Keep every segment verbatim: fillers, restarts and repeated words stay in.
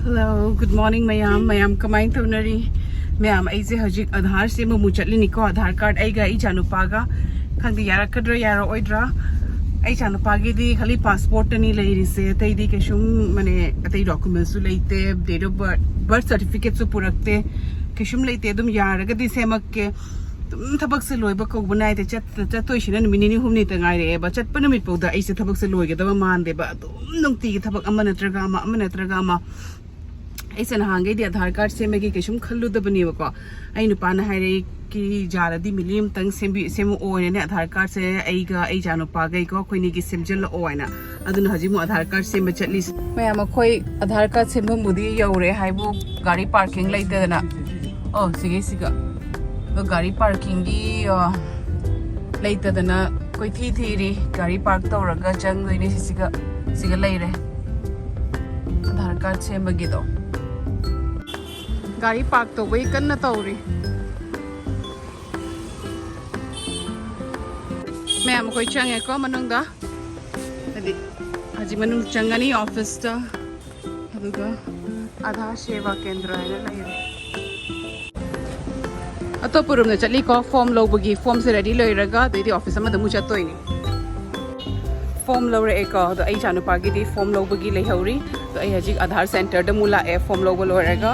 Hello, good morning ꯃꯌꯥꯝ꯫ ꯃꯌꯥꯝ ꯀꯃꯥꯏꯅ ꯇꯧꯅꯔꯤ? ꯃꯌꯥꯝ, ꯑꯩꯁꯦ ꯍꯧꯖꯤꯛ ꯑꯥꯙꯥꯔ ꯁꯦꯝꯕ ꯑꯃꯨꯛ ꯆꯠꯂꯤꯅꯤꯀꯣ, ꯑꯥꯙꯥꯔ ꯀꯥꯔꯗ ꯑꯩꯒ ꯑꯩ ꯏꯆꯥꯅꯨꯄꯥꯒ꯫ ꯈꯪꯗꯦ, ꯌꯥꯔꯛꯀꯗ꯭ꯔꯥ ꯌꯥꯔꯛꯑꯣꯏꯗ꯭ꯔꯥ? ꯑꯩ ꯏꯆꯥꯅꯨꯄꯥꯒꯤꯗꯤ ꯈꯜꯂꯤ ꯄꯥꯁꯄꯣꯔꯠꯇꯅꯤ ꯂꯩꯔꯤꯁꯦ, ꯑꯇꯩꯗꯤ ꯀꯩꯁꯨꯝ ꯃꯅꯦ, ꯑꯇꯩ ꯗꯣꯀꯨꯃꯦꯟꯁꯨ ꯂꯩꯇꯦ, date of birth, birth certificate ꯁꯨ ꯄꯨꯔꯛꯇꯦ꯫ ꯀꯩꯁꯨꯝ ꯂꯩꯇꯦ꯫ ꯑꯗꯨꯝ ꯌꯥꯔꯒꯗꯤ ꯁꯦꯝꯃꯛꯀꯦ꯫ ꯑꯗꯨꯝ ꯊꯕꯛꯁꯦ ꯂꯣꯏꯕ ꯀꯧꯕ ꯅꯥꯏꯗꯦ꯫ ꯆꯠ- ꯆꯠꯇꯣꯏꯁꯤꯅ ꯅꯨꯃꯤꯠ ꯅꯤꯅꯤ ꯍꯨꯝꯅꯤꯇ ꯉꯥꯏꯔꯛꯑꯦꯕ꯫ ꯆꯠꯄ ꯅꯨꯃꯤꯠ ꯐꯥꯎꯗ ꯑꯩꯁꯦ ꯊꯕꯛꯁꯦ ꯂꯣꯏꯒꯗꯕ ꯃꯥꯟꯗꯦꯕ꯫ ꯑꯗꯨꯝ ꯅꯨꯡꯇꯤꯒꯤ ꯊꯕꯛ ꯑꯃ ꯅꯠꯇ꯭ꯔꯒ ꯑꯃ, ꯑꯃ ꯅꯠꯇ꯭ꯔꯒ ꯑꯃ꯫ ꯑꯩꯁꯦ ꯅꯍꯥꯟꯈꯩꯗꯤ ꯑꯥꯙꯥꯔ ꯀꯥꯔꯗ ꯁꯦꯝꯕꯒꯤ ꯀꯩꯁꯨꯝ ꯈꯜꯂꯨꯗꯕꯅꯦꯕꯀꯣ꯫ ꯑꯩ ꯅꯨꯄꯥꯅ ꯍꯥꯏꯔꯛꯏ, "ꯀꯤ ꯌꯥꯔꯗꯤ ꯃꯤꯂꯤ ꯑꯃꯇꯪ ꯁꯦꯝꯕꯤ-, ꯁꯦꯝꯃꯛꯑꯣꯅꯅꯦ ꯑꯥꯙꯥꯔ ꯀꯥꯔꯗꯁꯦ ꯑꯩꯒ ꯑꯩ ꯏꯆꯥꯅꯨꯄꯥꯒꯩꯀꯣ ꯑꯩꯈꯣꯏꯅꯤꯒꯤ ꯁꯦꯝꯖꯤꯜꯂꯛꯑꯣ" ꯍꯥꯏꯅ꯫ ꯑꯗꯨꯅ ꯍꯧꯖꯤꯛ ꯑꯃꯨꯛ ꯑꯥꯙꯥꯔ ꯀꯥꯔꯗ ꯁꯦꯝꯕ ꯆꯠꯂꯤꯁꯦ꯫ ꯃꯌꯥꯝ, ꯑꯩꯈꯣꯏ ꯑꯥꯙꯥꯔ ꯀꯥꯔꯗ ꯁꯦꯝꯐꯝꯕꯨꯗꯤ ꯌꯧꯔꯦ ꯍꯥꯏꯕꯨ ꯒꯥꯔꯤ ꯄꯥꯔꯀꯤꯡ ꯂꯩꯇꯗꯅ꯫ ꯑꯣ, ꯁꯤꯒꯤ ꯁꯤꯒ꯫ ꯑꯗꯣ ꯒꯥꯔꯤ ꯄꯥꯔꯀꯤꯡꯒꯤ, ꯑ, ꯂꯩꯇꯗꯅ ꯀꯣꯏꯊꯤ ꯊꯤꯔꯤ꯫ ꯒꯥꯔꯤ ꯄꯥꯔꯛ ꯇꯧꯔꯒ ꯆꯪꯗꯣꯏꯅꯦ ꯁꯤꯁꯤꯒ꯫ ꯁꯤꯒ ꯂꯩꯔꯦ꯫ ꯑꯥꯙꯥꯔ ꯀꯥꯔꯗ ꯁꯦꯝꯕꯒꯤꯗꯣ꯫ ꯒꯥꯔꯤ ꯄꯥꯔꯛ ꯇꯧꯕꯩ ꯀꯟꯅ ꯇꯧꯔꯤ꯫ ꯃꯌꯥꯝ, ꯑꯩꯈꯣꯏ ꯆꯪꯉꯦꯀꯣ ꯃꯅꯨꯡꯗ꯫ ꯍꯥꯏꯗꯤ, ꯍꯧꯖꯤꯛ ꯃꯅꯨꯡ ꯆꯪꯉꯅꯤ ꯑꯣꯐꯤꯁꯇ꯫ ꯑꯗꯨꯒ ꯑꯥꯙꯥꯔ ꯁꯦꯕꯥ ꯀꯦꯟꯗ꯭ꯔ ꯍꯥꯏꯅ ꯂꯩꯔꯦ꯫ ꯑꯇꯣꯞꯄ ꯔꯨꯝꯗ ꯆꯠꯂꯤꯀꯣ, ꯐꯣꯝ ꯂꯧꯕꯒꯤ꯫ ꯐꯣꯝꯁꯦ ꯔꯦꯗꯤ ꯂꯩꯔꯒ ꯑꯗꯩꯗꯤ ꯑꯣꯐꯤꯁ ꯑꯃꯗ ꯑꯃꯨꯛ ꯆꯠꯇꯣꯏꯅꯤ꯫ ꯐꯣꯝ ꯂꯧꯔꯛꯑꯦꯀꯣ, ꯑꯗꯣ ꯑꯩ ꯏꯆꯥꯅꯨꯄꯥꯒꯤꯗꯤ ꯐꯣꯝ ꯂꯧꯕꯒꯤ ꯂꯩꯍꯧꯔꯤ꯫ ꯑꯗꯣ ꯑꯩ ꯍꯧꯖꯤꯛ ꯑꯥꯙꯥꯔ ꯁꯦꯟꯇꯔꯗ ꯑꯃꯨꯛ ꯂꯥꯛꯑꯦ ꯐꯣꯝ ꯂꯧꯕ ꯂꯣꯏꯔꯒ꯫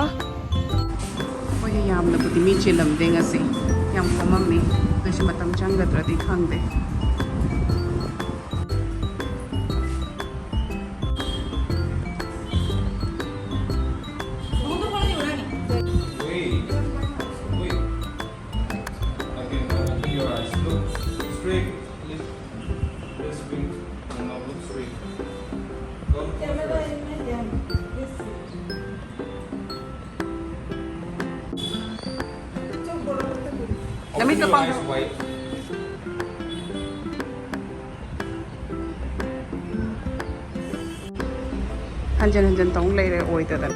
ꯑꯩꯈꯣꯏꯗꯤ ꯌꯥꯝꯅꯕꯨꯗꯤ ꯃꯤ ꯆꯤꯜꯂꯝꯗꯦ ꯉꯁꯤ, ꯌꯥꯝ ꯀꯣꯝꯃꯝꯃꯤ꯫ ꯑꯗꯨꯏꯁꯨ ꯃꯇꯝ ꯆꯪꯒꯗ꯭ꯔꯗꯤ ꯈꯪꯗꯦ꯫ Wait, wait. Again, now open your eyes. Look straight. Lift. Lift straight. And now look straight. Come, come straight. Open your eyes wide. ꯍꯟꯖꯟ ꯍꯟꯖꯟ ꯇꯧ ꯂꯩꯔꯦ ꯑꯣꯏꯗꯗꯅ꯫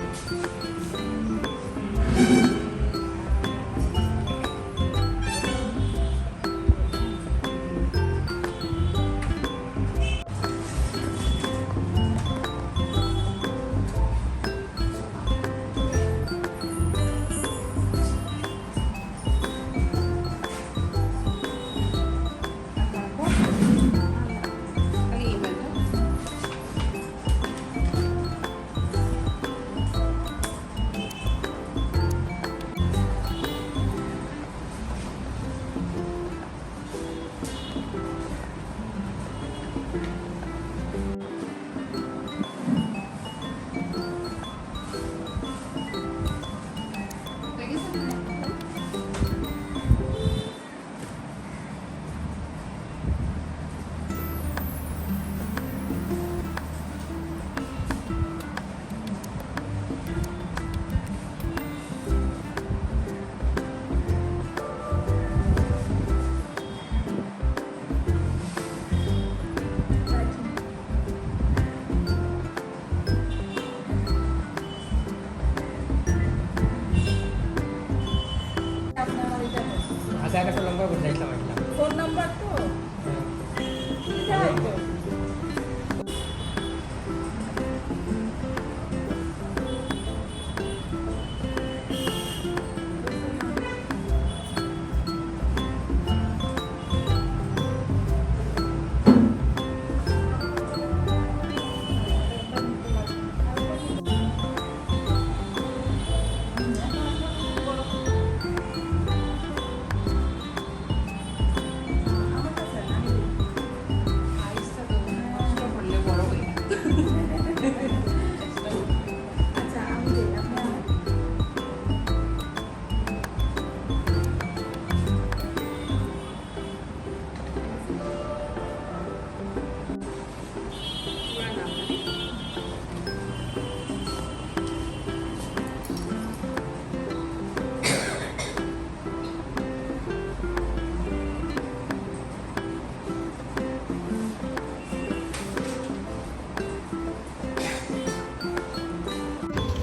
Phone number to? Kya hai to?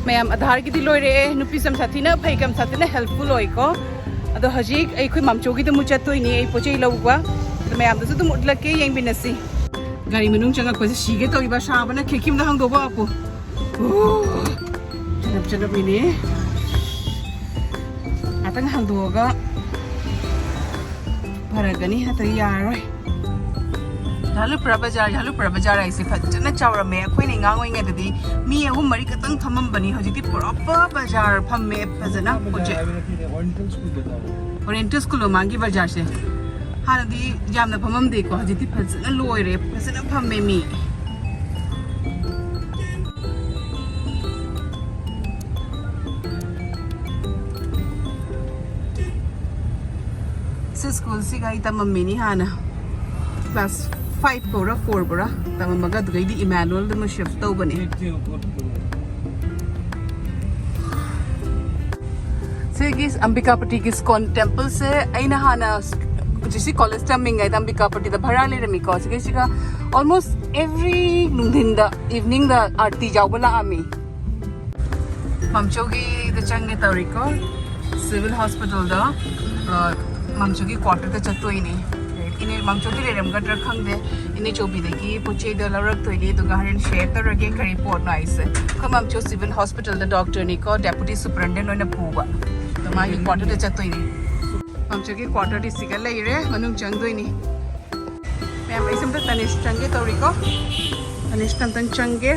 ꯃꯌꯥꯝ, ꯑꯙꯥꯔꯒꯤꯗꯤ ꯂꯣꯏꯔꯛꯑꯦ꯫ ꯅꯨꯄꯤꯁꯨ ꯌꯥꯝ ꯁꯥꯊꯤꯅ ꯐꯩ, ꯌꯥꯝ ꯁꯥꯊꯤꯅ helpful ꯑꯣꯏꯀꯣ꯫ ꯑꯗꯣ ꯍꯧꯖꯤꯛ ꯑꯩꯈꯣꯏ ꯃꯥꯝꯆꯧꯒꯤꯗ ꯑꯃꯨꯛ ꯆꯠꯇꯣꯏꯅꯤ, ꯑꯩ ꯄꯣꯠ ꯆꯩ ꯂꯧꯕ꯫ ꯑꯗꯣ ꯃꯌꯥꯝꯗꯁꯨ ꯑꯗꯨꯝ ꯎꯠꯂꯛꯀꯦ, ꯌꯦꯡꯃꯤꯟꯅꯁꯤ꯫ ꯒꯥꯔꯤ ꯃꯅꯨꯡ ꯆꯪꯉꯛꯄꯁꯦ ꯁꯤꯒꯦ ꯇꯧꯔꯤꯕ, ꯁꯥꯕꯅ ꯈꯤꯛꯈꯤꯕꯗ ꯍꯥꯡꯗꯣꯛꯄ ꯄꯥꯄꯨ꯫ ꯑꯣ, ꯆꯅꯞ ꯆꯅꯞ ꯃꯤꯅꯦ꯫ ꯉꯥꯛꯇꯪ ꯍꯥꯡꯗꯣꯛꯑꯒ ꯐꯔꯛꯀꯅꯤ, ꯅꯠꯇ꯭ꯔꯗꯤ ꯌꯥꯔꯔꯣꯏ꯫ ꯖꯥꯂꯨꯄꯨꯔꯥ ꯕꯖꯥꯔ, ꯖꯥꯂꯨꯄꯨꯔꯥ ꯕꯖꯥꯔ ꯍꯥꯏꯁꯦ ꯐꯖꯅ ꯆꯥꯎꯔꯝꯃꯦ꯫ ꯑꯩꯈꯣꯏꯅ ꯑꯉꯥꯡ ꯑꯣꯏꯔꯤꯉꯩꯗꯗꯤ ꯃꯤ ꯑꯍꯨꯝ ꯃꯔꯤ ꯈꯛꯇꯪ ꯐꯝꯃꯝꯕꯅꯤ, ꯍꯧꯖꯤꯛꯇꯤ ꯄꯨꯔꯥ ꯕꯖꯥꯔ ꯐꯝꯃꯦ ꯐꯖꯅ꯫ ꯍꯧꯖꯤꯛ ꯑꯣꯔꯤꯌꯦꯟꯇꯦꯜ ꯁ꯭ꯀꯨꯜ ꯃꯃꯥꯡꯒꯤ ꯕꯖꯥꯔꯁꯦ꯫ ꯍꯥꯟꯅꯗꯤ ꯌꯥꯝꯅ ꯐꯝꯃꯝꯗꯦꯀꯣ, ꯍꯧꯖꯤꯛꯇꯤ ꯐꯖꯅ ꯂꯣꯏꯔꯦ, ꯐꯖꯅ ꯐꯝꯃꯦ ꯃꯤ꯫ ꯁꯤ ꯁ꯭ꯀꯨꯜꯁꯤꯒ ꯑꯩ ꯇꯝꯃꯝꯃꯤꯅꯤ ꯍꯥꯟꯅ꯫ ꯀ꯭ꯂꯥꯁ ꯐꯥꯏꯚ ꯐꯧꯔ ꯐꯣꯔ ꯐꯧꯔ ꯇꯝꯃꯝꯃꯒ ꯑꯗꯨꯗꯩꯗꯤ ꯏꯃꯥꯅꯨꯑꯦꯜꯗ ꯑꯃ ꯁꯤꯐ ꯇꯧꯕꯅꯦ꯫ ꯁꯤꯒꯤ ꯑꯝꯕꯤꯀꯥꯄꯇꯤꯒꯤ ꯁ꯭ꯀꯣꯟ ꯇꯦꯝꯄꯜꯁꯦ ꯑꯩꯅ ꯍꯥꯟꯅ ꯖꯤ ꯁꯤ ꯀꯣꯂꯦꯖ ꯇꯝꯃꯤꯉꯩꯗ ꯑꯝꯕꯤꯀꯥꯄꯇꯤꯗ ꯚꯔꯥ ꯂꯩꯔꯝꯃꯤꯀꯣ꯫ ꯁꯤꯒꯤꯁꯤꯒ almost every ꯅꯨꯡꯊꯤꯟꯗ, ꯏꯚꯤꯅꯤꯡꯗ ꯑꯥꯔꯇꯤ ꯌꯥꯎꯕ ꯂꯥꯛꯑꯝꯃꯤ꯫ ꯃꯥꯝꯆꯧꯒꯤꯗ ꯆꯪꯒꯦ ꯇꯧꯔꯤꯀꯣ, ꯁꯤꯚꯤꯜ ꯍꯣꯁꯄꯤꯇꯥꯜꯗ꯫ ꯑ, ꯃꯥꯝꯆꯧꯒꯤ ꯀ꯭ꯋꯥꯇꯔꯗ ꯆꯠꯇꯣꯏꯅꯦ꯫ ꯏꯅꯦ ꯃꯥꯝꯆꯧꯗꯤ ꯂꯩꯔꯝꯒꯗ꯭ꯔꯥ ꯈꯪꯗꯦ꯫ ꯏꯅꯦ ꯆꯧꯕꯤꯗꯒꯤ ꯄꯣꯠ ꯆꯩꯗꯣ ꯂꯧꯔꯛꯇꯣꯏꯅꯦ, ꯑꯗꯨꯒ ꯍꯣꯔꯦꯟ ꯁꯤꯌꯔ ꯇꯧꯔꯒꯦ ꯀꯔꯤ ꯄꯣꯠꯅꯣ ꯍꯥꯏꯁꯦ꯫ ꯑꯩꯈꯣꯏ ꯃꯥꯝꯆꯧ ꯁꯤꯚꯤꯜ ꯍꯣꯁꯄꯤꯇꯥꯜꯗ ꯗꯣꯛꯇꯔꯅꯤꯀꯣ, ꯗꯦꯄꯨꯇꯤ ꯁꯨꯄꯔꯤꯟꯇꯦꯟꯗꯦꯟꯠ ꯑꯣꯏꯅ ꯄꯨꯕ꯫ ꯑꯗꯣ ꯃꯥꯒꯤ ꯀ꯭ꯋꯥꯇꯔꯗ ꯆꯠꯇꯣꯏꯅꯦ꯫ ꯃꯥꯝꯆꯧꯒꯤ ꯀ꯭ꯋꯥꯇꯔꯗꯤ ꯁꯤꯒ ꯂꯩꯔꯦ, ꯃꯅꯨꯡ ꯆꯪꯗꯣꯏꯅꯤ꯫ ꯃꯌꯥꯝ, ꯑꯩꯁꯦ ꯑꯝꯇ ꯇꯅꯤꯁ ꯆꯪꯒꯦ ꯇꯧꯔꯤꯀꯣ꯫ ꯇꯅꯤꯁꯇ ꯑꯝꯇꯪ ꯆꯪꯒꯦ꯫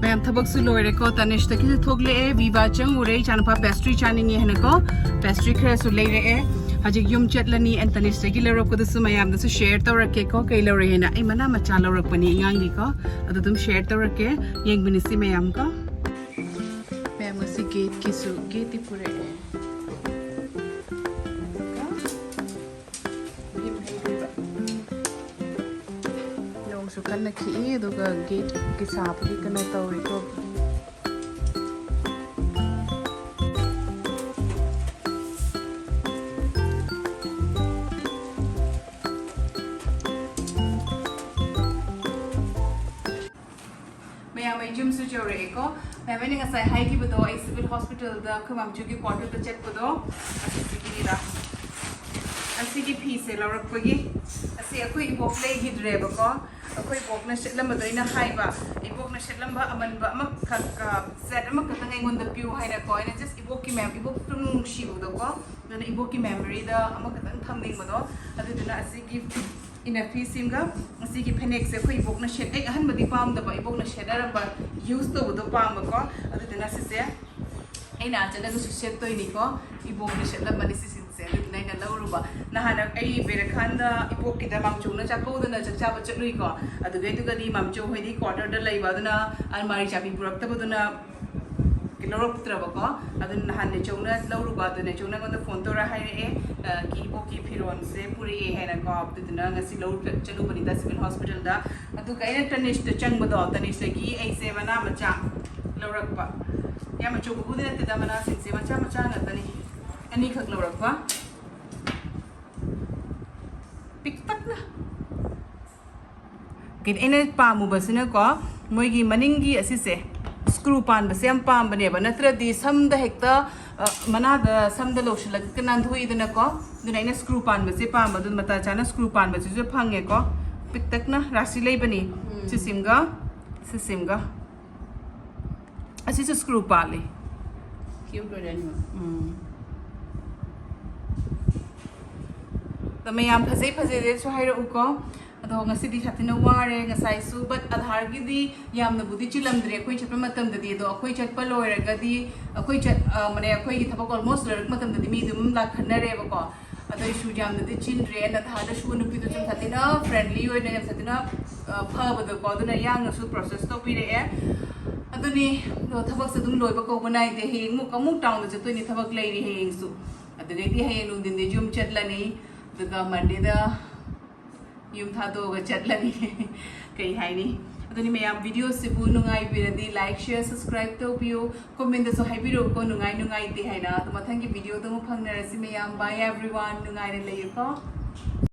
ꯃꯌꯥꯝ, ꯊꯕꯛꯁꯨ ꯂꯣꯏꯔꯦꯀꯣ, ꯇꯅꯤꯁꯇꯒꯤꯁꯨ ꯊꯣꯛꯂꯛꯑꯦ, ꯚꯤꯚꯥ ꯆꯪꯉꯨꯔꯦ, ꯏꯆꯥꯅꯨꯄꯥ ꯄꯦꯁꯇ꯭ꯔꯤ ꯆꯥꯅꯤꯡꯉꯦ ꯍꯥꯏꯅꯀꯣ꯫ ꯄꯦꯁꯇ꯭ꯔꯤ ꯈꯔꯁꯨ ꯂꯩꯔꯛꯑꯦ꯫ ꯍꯧꯖꯤꯛ ꯌꯨꯝ ꯆꯠꯂꯅꯤ, and ꯇꯅꯤꯁꯇꯒꯤ ꯂꯧꯔꯛꯄꯗꯨꯁꯨ ꯃꯌꯥꯝꯗꯁꯨ ꯁꯤꯌꯔ ꯇꯧꯔꯛꯀꯦꯀꯣ, ꯀꯩ ꯂꯧꯔꯛꯑꯦ ꯍꯥꯏꯅ꯫ ꯑꯩ ꯃꯅꯥ ꯃꯆꯥ ꯂꯧꯔꯛꯄꯅꯤ ꯑꯉꯥꯡꯒꯤꯀꯣ, ꯑꯗꯨ ꯑꯗꯨꯝ ꯁꯤꯌꯔ ꯇꯧꯔꯛꯀꯦ, ꯌꯦꯡꯃꯤꯟꯅꯁꯤ ꯃꯌꯥꯝꯀꯣ꯫ ꯃꯌꯥꯝ, ꯉꯁꯤ ꯒꯦꯠꯀꯤꯁꯨ, ꯒꯦꯠꯇꯤ ꯄꯨꯔꯛꯑꯦ꯫ ꯅꯣꯡꯁꯨ ꯀꯟꯅ ꯈꯤꯛꯏ, ꯑꯗꯨꯒ ꯒꯦꯠꯀꯤ ꯁꯥꯕꯒꯤ ꯀꯩꯅꯣ ꯇꯧꯔꯤꯀꯣ꯫ ꯃꯌꯥꯝ, ꯑꯩ ꯌꯨꯝꯁꯨ ꯌꯧꯔꯛꯑꯦꯀꯣ꯫ ꯃꯌꯥꯝ, ꯑꯩꯅ ꯉꯁꯥꯏ ꯍꯥꯏꯈꯤꯕꯗꯣ, ꯑꯩ ꯁꯤꯚꯤꯜ ꯍꯣꯁꯄꯤꯇꯥꯜꯗ ꯑꯩꯈꯣꯏ ꯃꯥꯝꯆꯧꯒꯤ ꯀ꯭ꯋꯥꯇꯔꯗ ꯆꯠꯄꯗꯣ, ꯑꯁꯤꯒꯤꯅꯤꯗ꯫ ꯑꯁꯤꯒꯤ ꯐꯤꯁꯦ ꯂꯧꯔꯛꯄꯒꯤ꯫ ꯑꯁꯤ ꯑꯩꯈꯣꯏ ꯏꯕꯣꯛ ꯂꯩꯈꯤꯗ꯭ꯔꯦꯕꯀꯣ꯫ ꯑꯩꯈꯣꯏ ꯏꯕꯣꯛꯅ ꯁꯦꯠꯂꯝꯕꯗꯣ ꯑꯩꯅ ꯍꯥꯏꯕ, ꯏꯕꯣꯛꯅ ꯁꯦꯠꯂꯝꯕ ꯑꯃꯟꯕ ꯑꯃꯈꯛ, ꯑ, ꯁꯦꯠ ꯑꯃꯈꯛꯇꯪ ꯑꯩꯉꯣꯟꯗ ꯄꯤꯌꯨ ꯍꯥꯏꯅꯀꯣ꯫ ꯑꯩꯅ just ꯏꯕꯣꯛꯀꯤ ꯃꯦꯝ-, ꯏꯕꯣꯛꯇꯨ ꯅꯨꯡꯁꯤꯕꯗꯣ ꯀꯣ꯫ ꯑꯗꯨꯅ ꯏꯕꯣꯛꯀꯤ ꯃꯦꯃꯣꯔꯤꯗ ꯑꯃꯈꯛꯇꯪ ꯊꯝꯅꯤꯡꯕꯗꯣ꯫ ꯑꯗꯨꯗꯨꯅ ꯑꯁꯤꯒꯤ inner pieceꯁꯤꯡꯒ ꯑꯁꯤꯒꯤ ꯐꯅꯦꯛꯁꯦ ꯑꯩꯈꯣꯏ ꯏꯕꯣꯛꯅ ꯁꯦꯠ-, ꯑꯩ ꯑꯍꯟꯕꯗꯤ ꯄꯥꯝꯗꯕ, ꯏꯕꯣꯛꯅ ꯁꯦꯠꯅꯔꯝꯕ, use ꯇꯧꯕꯗꯣ ꯄꯥꯝꯕꯀꯣ꯫ ꯑꯗꯨꯗꯨꯅ ꯁꯤꯁꯦ ꯑꯩꯅ ꯑꯥ ꯆꯠꯂꯒꯁꯨ ꯁꯦꯠꯇꯣꯏꯅꯤꯀꯣ꯫ ꯏꯕꯣꯛꯅ ꯁꯦꯠꯂꯝꯕꯅꯤ ꯁꯤꯁꯤꯡꯁꯦ, ꯑꯗꯨꯗꯨꯅ ꯑꯩꯅ ꯂꯧꯔꯨꯕ꯫ ꯅꯍꯥꯟ ꯑꯩ ꯕꯦꯔꯈꯥꯟꯗ ꯏꯕꯣꯛꯀꯤꯗ ꯃꯥꯝꯆꯧꯅ ꯆꯥꯛꯀꯧꯗꯅ ꯆꯥꯛ ꯆꯥꯕ ꯆꯠꯂꯨꯏꯀꯣ꯫ ꯑꯗꯨꯗꯩꯗꯨꯒꯗꯤ ꯃꯥꯝꯆꯧ ꯍꯣꯏꯗꯤ ꯀ꯭ꯋꯥꯇꯔꯗ ꯂꯩꯕ, ꯑꯗꯨꯅ ꯑꯜꯃꯥꯔꯤ ꯆꯥꯕꯤ ꯄꯨꯔꯛꯇꯕꯗꯨꯅ ꯂꯧꯔꯛꯇ꯭ꯔꯕꯀꯣ꯫ ꯑꯗꯨꯅ ꯅꯍꯥꯟ ꯅꯦꯆꯧꯅ ꯂꯧꯔꯨꯕ, ꯑꯗꯨ ꯅꯦꯆꯧꯅ ꯑꯩꯉꯣꯟꯗ ꯐꯣꯟ ꯇꯧꯔ ꯍꯥꯏꯔꯛꯑꯦ, ꯑ, ꯀꯤ ꯏꯕꯣꯛꯀꯤ ꯐꯤꯔꯣꯜꯁꯦ ꯄꯨꯔꯛꯑꯦ ꯍꯥꯏꯅꯀꯣ꯫ ꯑꯗꯨꯗꯨꯅ ꯉꯁꯤ ꯂꯧ ꯆꯠꯂꯨꯕꯅꯤꯗ ꯁꯤꯚꯤꯜ ꯍꯣꯁꯄꯤꯇꯥꯜꯗ꯫ ꯑꯗꯨꯒ ꯑꯩꯅ ꯇꯅꯤꯁꯇ ꯆꯪꯕꯗꯣ, ꯇꯅꯤꯁꯇꯒꯤ ꯑꯩꯁꯦ ꯃꯅꯥ ꯃꯆꯥ ꯂꯧꯔꯛꯄ꯫ ꯌꯥꯝ ꯑꯆꯧꯕꯕꯨꯗꯤ ꯅꯠꯇꯦꯗ, ꯃꯅꯥꯁꯤꯡꯁꯦ ꯃꯆꯥ ꯃꯆꯥ ꯉꯥꯛꯇꯅꯤ꯫ ꯑꯅꯤꯈꯛ ꯂꯧꯔꯛꯄ꯫ ꯄꯤꯛꯇꯛꯅ꯫ ꯀꯩꯅꯣ ꯑꯩꯅ ꯄꯥꯝꯃꯨꯕꯁꯤꯅꯀꯣ, ꯃꯣꯏꯒꯤ ꯃꯅꯤꯡꯒꯤ ꯑꯁꯤꯁꯦ ꯁ꯭ꯀ꯭ꯔꯨ ꯄꯥꯟꯕꯁꯦ ꯌꯥꯝ ꯄꯥꯝꯕꯅꯦꯕ, ꯅꯠꯇ꯭ꯔꯗꯤ ꯁꯝꯗ ꯍꯦꯛꯇ ꯑ, ꯃꯅꯥꯗ ꯁꯝꯗ ꯂꯧꯁꯤꯜꯂꯒ ꯅꯥꯟꯊꯣꯛꯏꯗꯅꯀꯣ꯫ ꯑꯗꯨꯅ ꯑꯩꯅ ꯁ꯭ꯀ꯭ꯔꯨ ꯄꯥꯟꯕꯁꯦ ꯄꯥꯝꯕ, ꯑꯗꯨꯅ ꯃꯇꯥ ꯆꯥꯅ ꯁ꯭ꯀ꯭ꯔꯨ ꯄꯥꯟꯕꯁꯤꯁꯨ ꯐꯪꯉꯦꯀꯣ꯫ ꯄꯤꯛꯇꯛꯅ ꯔꯥꯁꯤ ꯂꯩꯕꯅꯤ꯫ ꯎꯝ꯫ ꯁꯤꯁꯤꯝꯒ ꯁꯤꯁꯤꯝꯒ ꯑꯁꯤꯁꯨ ꯁ꯭ꯀ꯭ꯔꯨ ꯄꯥꯜꯂꯤ꯫ Cute ꯑꯣꯏꯔꯦ ꯑꯅꯤꯃꯛ꯫ ꯎꯝ꯫ ꯑꯗꯣ ꯃꯌꯥꯝ ꯐꯖꯩ ꯐꯖꯩꯗꯁꯨ ꯍꯥꯏꯔꯛꯎꯀꯣ꯫ ꯑꯗꯣ ꯉꯁꯤꯗꯤ ꯁꯥꯊꯤꯅ ꯋꯥꯔꯦ ꯉꯁꯥꯏꯁꯨ, but ꯑꯙꯥꯔꯒꯤꯗꯤ ꯌꯥꯝꯅꯕꯨꯗꯤ ꯆꯤꯜꯂꯝꯗ꯭ꯔꯦ ꯑꯩꯈꯣꯏ ꯆꯠꯄ ꯃꯇꯝꯗꯗꯤ꯫ ꯑꯗꯣ ꯑꯩꯈꯣꯏ ꯆꯠꯄ ꯂꯣꯏꯔꯒꯗꯤ, ꯑꯩꯈꯣꯏ ꯆꯠ-, ꯑ, ꯃꯅꯦ, ꯑꯩꯈꯣꯏꯒꯤ ꯊꯕꯛ almost ꯂꯣꯏꯔꯛꯄ ꯃꯇꯝꯗꯗꯤ ꯃꯤ ꯑꯗꯨꯝ ꯂꯥꯛꯈꯠꯅꯔꯦꯕꯀꯣ꯫ ꯑꯗꯣ ꯑꯩꯁꯨ ꯌꯥꯝꯅꯗꯤ ꯆꯤꯟꯗ꯭ꯔꯦ꯫ ꯑꯅ ꯊꯥꯗꯁꯨ ꯅꯨꯄꯤꯗꯨꯁꯨ ꯌꯥꯝ ꯁꯥꯊꯤꯅ friendly ꯑꯣꯏꯅ, ꯌꯥꯝ ꯁꯥꯊꯤꯅ, ꯑ, ꯐꯕꯗꯣꯀꯣ꯫ ꯑꯗꯨꯅ ꯌꯥꯡꯅꯁꯨ process ꯇꯧꯕꯤꯔꯛꯑꯦ꯫ ꯑꯗꯨꯅꯤ, ꯑꯗꯣ ꯊꯕꯛꯁꯦ ꯑꯗꯨꯝ ꯂꯣꯏꯕ ꯀꯧꯕ ꯅꯥꯏꯗꯦ꯫ ꯍꯌꯦꯡ ꯑꯃꯨꯛ, ꯑꯃꯨꯛ townꯗ ꯆꯠꯇꯣꯏꯅꯤ, ꯊꯕꯛ ꯂꯩꯔꯤ ꯍꯌꯦꯡꯁꯨ꯫ ꯑꯗꯨꯗꯩꯗꯤ ꯍꯌꯦꯡ ꯅꯨꯡꯊꯤꯟꯗꯤ ꯌꯨꯝ ꯆꯠꯂꯅꯤ꯫ ꯑꯗꯨꯒ Mondayꯗ ꯌꯨꯝ ꯊꯥꯗꯣꯛꯑꯒ ꯆꯠꯂꯅꯤ꯫ ꯀꯩ ꯍꯥꯏꯅꯤ? ꯑꯗꯨꯅꯤ ꯃꯌꯥꯝ, videoꯁꯤꯕꯨ ꯅꯨꯡꯉꯥꯏꯕꯤꯔꯗꯤ like, share, subscribe ꯇꯧꯕꯤꯌꯨ꯫ Commentꯗꯁꯨ ꯍꯥꯏꯕꯤꯔꯛꯎꯀꯣ, ꯅꯨꯡꯉꯥꯏ ꯅꯨꯡꯉꯥꯏꯇꯦ ꯍꯥꯏꯅ꯫ ꯑꯗꯣ ꯃꯊꯪꯒꯤ videoꯗ ꯑꯃꯨꯛ ꯐꯪꯅꯔꯁꯤ ꯃꯌꯥꯝ꯫ Bye everyone, ꯅꯨꯡꯉꯥꯏꯅ ꯂꯩꯌꯨꯀꯣ꯫